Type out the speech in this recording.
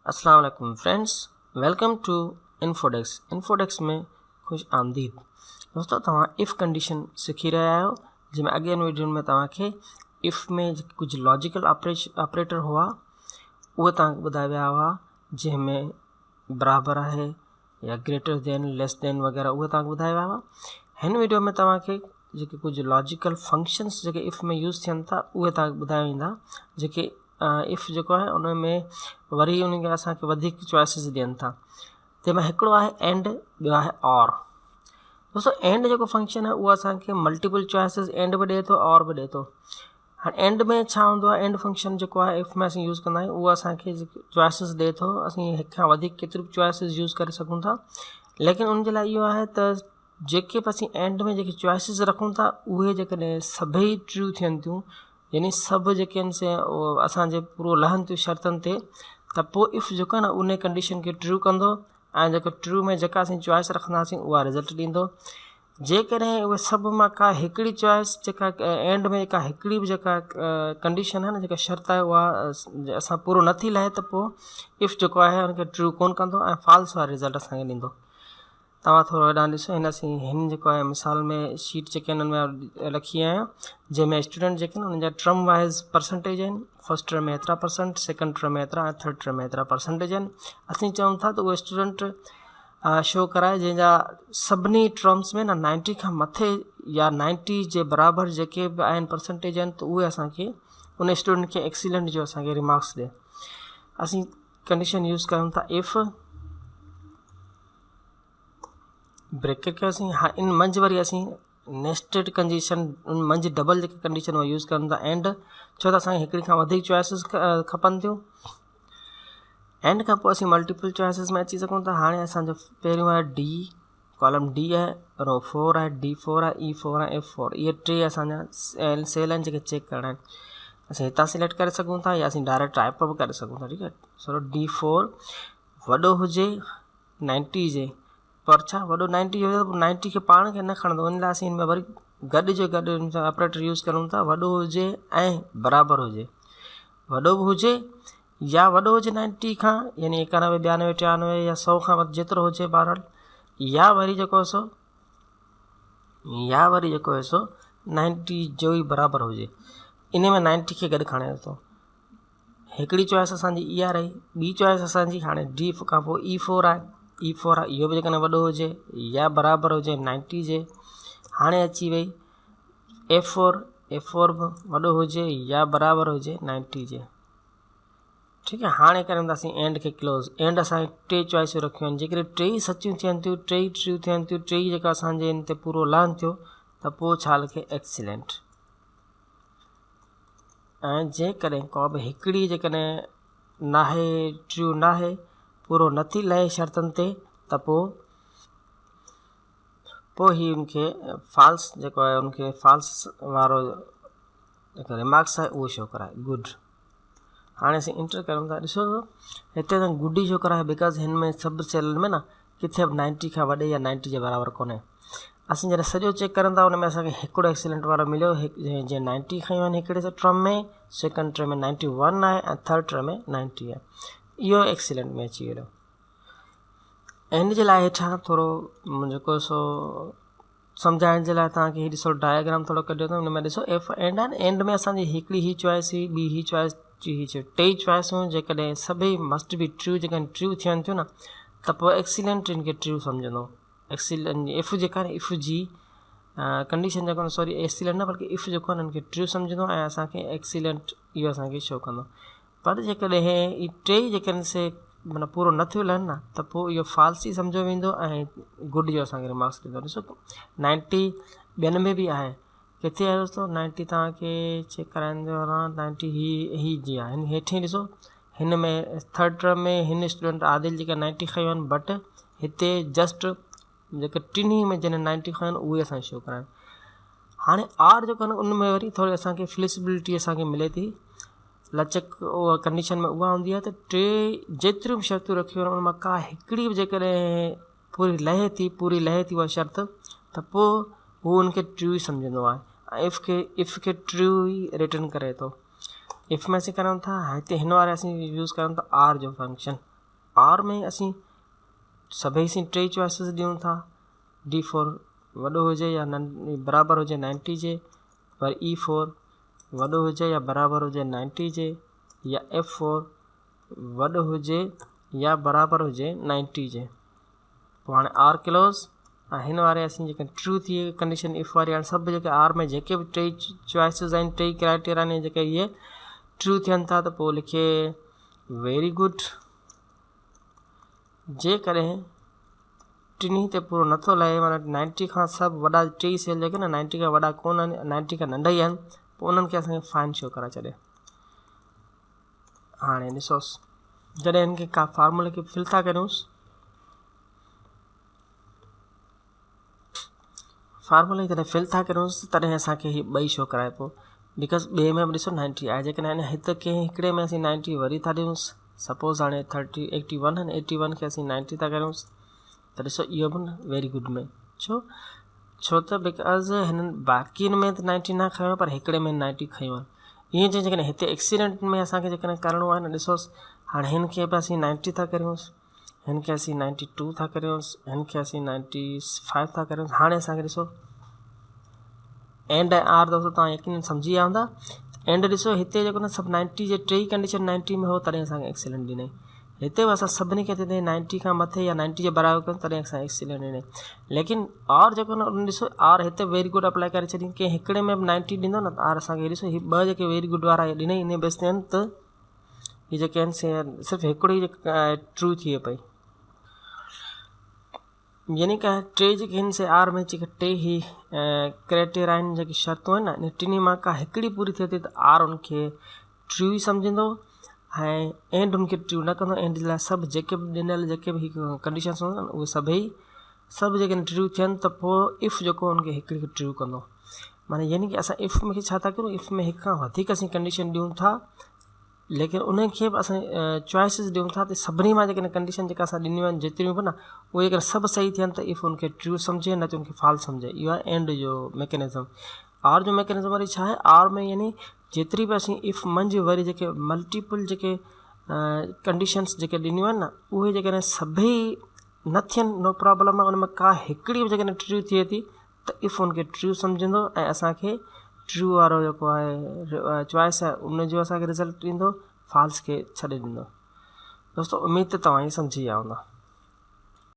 السلام عليڪم friends welcome two انفوڊيڪس انفوڊيڪس ۾ خوش آمديد دوستو توهان if condition سکي رهيا آهيو جنهن ۾ اڳين ويڊيون ۾ توهان کي if ۾ ڪجهه لاجيڪل آپريٽر هئا اهي توهان کي ٻڌايا ويا هئا جنهن ۾ برابر آهي يا گريٽر دين ليس دين وغيره اهي توهان کي ٻڌايا ويا هئا هن ويڊيو ۾ توهان کي جيڪي ڪجهه لاجيڪل فنڪشنس جيڪي if ۾ use ٿين ٿا اهي توهان کي ٻڌايا ويندا جيڪي if جيڪو آهي ان ۾ وري ان کي اسانکي وڌيڪ چوائسز ڏين ٿا جنهن ۾ هڪڙو آهي اينڊ ٻيو آهي اور دوستو اينڊ جيڪو فنڪشن آهي اهو اسانکي ملٽيپل چوائسز اينڊ به ڏئي ٿو اور به ڏئي ٿو هاڻي اينڊ ۾ ڇا هوندو آهي اينڊ فنڪشن جيڪو آهي if ۾ اسين يوز ڪندا آهيون اهو اسانکي چوائسز ڏئي ٿو اسين هڪ کان وڌيڪ ڪيتريون به چوائسز يوز ڪري سگهون ٿا ليڪن ان جي لاء اهو آهي ته جيڪي به اسين اينڊ ۾ جيڪي چوائسز رکون ٿا اهي جيڪڏهن سڀئي ٽريو ٿين ٿيون يعني سڀ جيڪي آهن سي اسانجي پورو لهن ٿيون شرطن تي ته پوء if جيڪو آهي نه ان ڪنڊيشن کي ٽريو ڪندو ۽ جيڪو ٽريو ۾ جيڪا اسين چوائس رکنداسين اها رزلٽ ڏيندو جيڪڏهن اهي سڀ مان ڪا هڪڙي چوائس جيڪا اينڊ ۾ ڪا هڪڙي به جيڪا ڪنڊيشن آهي نه جيڪا شرط آهي اها اسان پورو نٿي لهي ته پوء if جيڪو آهي ان کي ٽريو ڪون ڪندو ۽ فالس وارو رزلٽ اسانکي ڏيندو توهان ٿورو هيڏانهن ڏسو هن اسين هن جيڪو آهي مثال ۾ شيٽ جيڪي هنن ۾ رکي آهيان جنهن ۾ اسٽوڊنٽ جيڪي آهن انهن جا ٽرم وائز پرسنٽيج آهن فرسٽ ٽرم ۾ ايترا پرسنٽ سيڪنڊ ٽرم ۾ ايترا ۽ ٿرڊ ٽرم ۾ ايترا پرسنٽيج آهن اسين چئون ٿا ته اهي اسٽوڊنٽ شو ڪرائي جنهن جا سڀني ٽرمس ۾ نه نائنٽي کان مٿي يا نائنٽي جي برابر جيڪي به آهن پرسنٽيج آهن ته اهي اسانکي ان اسٽوڊنٽ کي ايڪسيلنٽ جو اسانکي ريمارڪس ڏي اسين ڪنڊيشن يوز ڪريون ٿا if bracket ڪيوسين ها ان منجھ وري اسين نيسٽيڊ ڪنڊيشن ان منجھ ڊبل جيڪي ڪنڊيشن اها يوز ڪريون ٿا اينڊ ڇو ته اسانکي هڪڙي کان وڌيڪ چوائسز کپن ٿيون اينڊ کان پوء اسين ملٽيپل چوائسز ۾ اچي سگهون ٿا هاڻي اسانجو پهريون آهي ڊي ڪالم ڊي آهي رو فور آهي ڊي فور آهي اي فور آهي ايف فور اهي ٽي اسانجا سيل آهن جيڪي چيڪ ڪرڻا آهن اسين هتان سليڪٽ ڪري سگهون ٿا يا اسين ڊائريڪٽ ٽائپ به ڪري سگهون ٿا ٺيڪ آهي سو ڊي فور وڏو هجي نائنٽي جي پر ڇا وڏو نائنٽي هجي ته نائنٽي کي پاڻ کي نه کڻندو ان لاء اسين هن ۾ وري گڏ جو گڏ ان سان آپريٽر يوز ڪرون ٿا وڏو هجي ۽ برابر هجي وڏو به هجي يا وڏو هجي نائنٽي کان يعني ايڪانوي ٻيانوي ٽيانوي يا سو کان وڌ جيترو هجي بهرحال يا وري جيڪو سو يا وري جيڪو هي سو نائنٽي جو ئي برابر هجي ان ۾ نائنٽي کي گڏ کڻي ٿو هڪڙي چوائس اسانجي اها رهي ٻي چوائس اسانجي هاڻي ڊي کان پوء اي فور آهي اي فور آهي اهو به جيڪڏهن وڏو هجي يا برابر هجي نائنٽي جي هاڻي اچي وئي ايف فور ايف فور به وڏو هجي يا برابر هجي نائنٽي جي ٺيڪ آهي هاڻي ڪرنداسين اينڊ کي ڪلوز اينڊ اسان ٽي چوائسون رکيون آهن جيڪڏهن ٽي ئي سچيون ٿين ٿيون ٽي ئي ٽريو ٿين ٿيون ٽي ئي جيڪا اسانجي ان تي پورو لهن ٿيو ته پوء ڇا لکي ايڪسيلنٽ ۽ جيڪڏهن ڪو به هڪڙي جيڪڏهن ناهي ٽريو ناهي پورو نٿي لهي شرطن تي ته پوء پوء هي ان کي فالس جيڪو آهي ان کي فالس وارو جيڪو ريمارڪس آهي اهو شو ڪرائي گڊ هاڻي اسين انٽر ڪريون ٿا ڏسو ته هتي ته گڊ ئي شو ڪرائي because هن ۾ سڀ سيلن ۾ نه ڪٿي به نائنٽي کان وڏي يا نائنٽي جي برابر ڪونهي اسين جڏهن سڄو چيڪ ڪريون ٿا ان ۾ اسانکي هڪڙو ايڪسيلنٽ وارو مليو جنهن نائنٽي کنيو آهن هڪڙي term ۾ second term ۾ ninety one آهي ۽ ٿرڊ ٽرم ۾ نائنٽي آهي اهو ايڪسيلنٽ ۾ اچي ويو ان جي لاء هيٺان ٿورو جيڪو سو سمجهائڻ جي لاء توهان کي هي ڏسو ڊائگرام ٿورو ڪڍيو اٿم ان ۾ ڏسو ايف اينڊ آهن اينڊ ۾ اسان جي هڪڙي هي چوائس هئي ٻي هي چوائس ٽي هي چوائس ٽي چوائسون جيڪڏهن سڀئي مسٽ بي ٽريو جيڪڏهن ٽريو ٿين ٿيون نه ته پوء ايڪسيلنٽ ان کي ٽريو سمجهندو ايڪسيلنٽ ايف جيڪا آهي ايف جي ڪنڊيشن جيڪو سوري ايڪسيلنٽ نه بلڪه ايف جيڪو آهي ان کي ٽريو سمجهندو ۽ اسان کي ايڪسيلنٽ اهو اسان کي شو ڪندو پر جيڪڏهن اهي ٽيئي جيڪڏهن سي معنيٰ پورو نه ٿيل آهن نه ته پوء اهو فالس ئي سمجهيو ويندو ۽ گڊ جو اسانکي ريمارڪس ڏيندو ڏسو نائنٽي ٻين ۾ به آهي ڪٿي آهي دوستو نائنٽي توهانکي چيڪ ڪرائيندو هلان نائنٽي هي هي جي آهي هن هيٺين ڏسو هن ۾ ٿرڊ ٽرم ۾ هن اسٽوڊنٽ عادل جيڪا نائنٽي کنيو آهن بٽ هتي جسٽ جيڪي ٽنهي ۾ جنھن نائنٽي کنيو آهن اهي اسانکي شو ڪرائن هاڻي آر جيڪو آهي نه ان ۾ وري ٿوري اسانکي فليڪسبلٽي اسانکي ملي ٿي لچڪ اها ڪنڊيشن ۾ اها هوندي آهي ته ٽي جيتريون به شرطون رکيون آهن ان مان ڪا هڪڙي به جيڪڏهن پوري لهي ٿي پوري لهي ٿي اها شرط ته پوء هو ان کي ٽريو ئي سمجهندو آهي ۽ اف کي اف کي ٽريو ئي ريٽرن ڪري ٿو اف ۾ اسين ڪريون ٿا هتي هن واري اسين يوز ڪريون ٿا آر جو فنڪشن. آر ۾ اسين سڀئي اسين ٽي چوائسز ڏيون ٿا ڊي فور وڏو هجي يا برابر هجي نائنٽي جي وري اي فور وڏو هجي يا برابر هجي نائنٽي جي يا ايف فور وڏو هجي يا برابر هجي نائنٽي جي. پوء هاڻي آر ڪلوز ۽ هن واري اسين جيڪا ٽرو ٿي ڪنڊيشن if واري هاڻي سڀ جيڪي آر ۾ جيڪي به ٽي چوائسز آهن ٽي ڪرائيٽيريا آهن جيڪي اهي ٽرو ٿين ٿا ته پوء لکي ويري گڊ جيڪڏهن ٽنهي تي پورو نٿو لهي معنيٰ نائنٽي کان سڀ وڏا ٽي سيل جيڪي نه نائنٽي کان وڏا ڪونه آهن نائنٽي کان ننڍا ئي آهن پوء انهن کي اسانکي فائن شو ڪرائي ڇڏي هاڻي ڏسوس جڏهن هن کي ڪا فارمولي کي فل ٿا ڪريونس فارمولي جڏهن فل ٿا ڪريونس تڏهن اسانکي هي ٻئي شو ڪرائي پيو because ٻئي ۾ به ڏسو نائنٽي آهي جيڪڏهن هت ڪنهن هڪڙي ۾ اسين نائنٽي وري ٿا ڏيونس سپوز هاڻي ٿرٽي ايٽي ون آهن ايٽي ون کي اسين نائنٽي ٿا ڪريونس ته ڏسو اهو به ويري گڊ ۾ ڇو ڇو ته because هنن باقين ۾ ته نائنٽي نه کنيو پر هڪڙي ۾ نائنٽي کنيو آهي ائين چئي جيڪڏهن هتي ايڪسيلنٽ ۾ اسانکي جيڪڏهن ڪرڻو آهي نه ڏسوس هاڻي هن کي به اسين نائنٽي ٿا ڪريونس هن کي اسين نائنٽي ٽو ٿا ڪريونس هن کي اسين نائنٽي فائيو ٿا ڪريونس هاڻي اسانکي ڏسو اينڊ ۽ آر دوستو توهان يقينن سمجهي ويا هوندا اينڊ ڏسو هتي جيڪو نه سڀ نائنٽي جي ٽئي ڪنڊيشن نائنٽي ۾ هو تڏهن اسانکي ايڪسيلنٽ ڏنائين هتي به اسان سڀني کي جڏهن نائنٽي کان مٿي يا نائنٽي جي برابر ڪيون تڏهن اسان ايڪسيلنٽ ڏنائين ليڪن آر جيڪو نه ان ڏسو آر هتي ويري گڊ اپلائي ڪري ڇڏي ڪنهن هڪڙي ۾ به نائنٽي ڏيندو نه ته آر اسانکي ڏسو هي ٻه جيڪي ويري گڊ وارا ڏنائين ان بيس تي آهن ته هي جيڪي آهن سي صرف هڪڙو ئي ٽرو ٿئي پئي يعني ڪه ٽي جيڪي آهن سي آر ۾ جيڪي ٽي هي ڪرائيٽيريا آهن جيڪي شرطون آهن نه ان ٽنهي مان ڪا هڪڙي پوري ٿئي ٿي ته آر ان کي ٽرو ئي سمجهندو ۽ اينڊ ان کي ٽرو نه ڪندو اينڊ لاء سڀ جيڪي به ڏنل جيڪي به ڪنڊيشنس هونديون آهن اهي سڀئي سڀ جيڪڏهن ٽرو ٿين ته پوء اف جيڪو ان کي هڪڙي کي ٽرو ڪندو معنی يعني ڪه اسان اف ۾ ڇا ٿا ڪريون اف ۾ هڪ کان وڌيڪ اسين ڪنڊيشن ڏيون ٿا ليڪن انهن کي به اسان چوائسز ڏيون ٿا ته سڀني مان جيڪڏهن ڪنڊيشن جيڪا اسان ڏنيون آهن جيتريون به نه اهي جيڪڏهن سڀ صحيح ٿين ته if ان کي ٽرو سمجهي نه ته ان کي فالس سمجهي اهو آهي اينڊ جو ميڪنزم آر جو ميڪنزم وري ڇا آهي آر ۾ يعني جيتري به اسين if منجهه وري جيڪي ملٽيپل جيڪي ڪنڊيشنس جيڪي ڏنيون آهن نه اهي جيڪڏهن سڀئي نه ٿين نو پرابلم آهي ان ۾ ڪا هڪڙي به جيڪڏهن ٽرو ٿئي ٿي ته if ان کي ٽرو سمجهندو ۽ اسان کي ٽرو وارو جيڪو آهي چوائس آهي ان جو اسان کي رزلٽ ڏيندو فالس کي ڇڏي ڏيندو دوستو اميد ته توهان هي سمجهي ويا هوندا.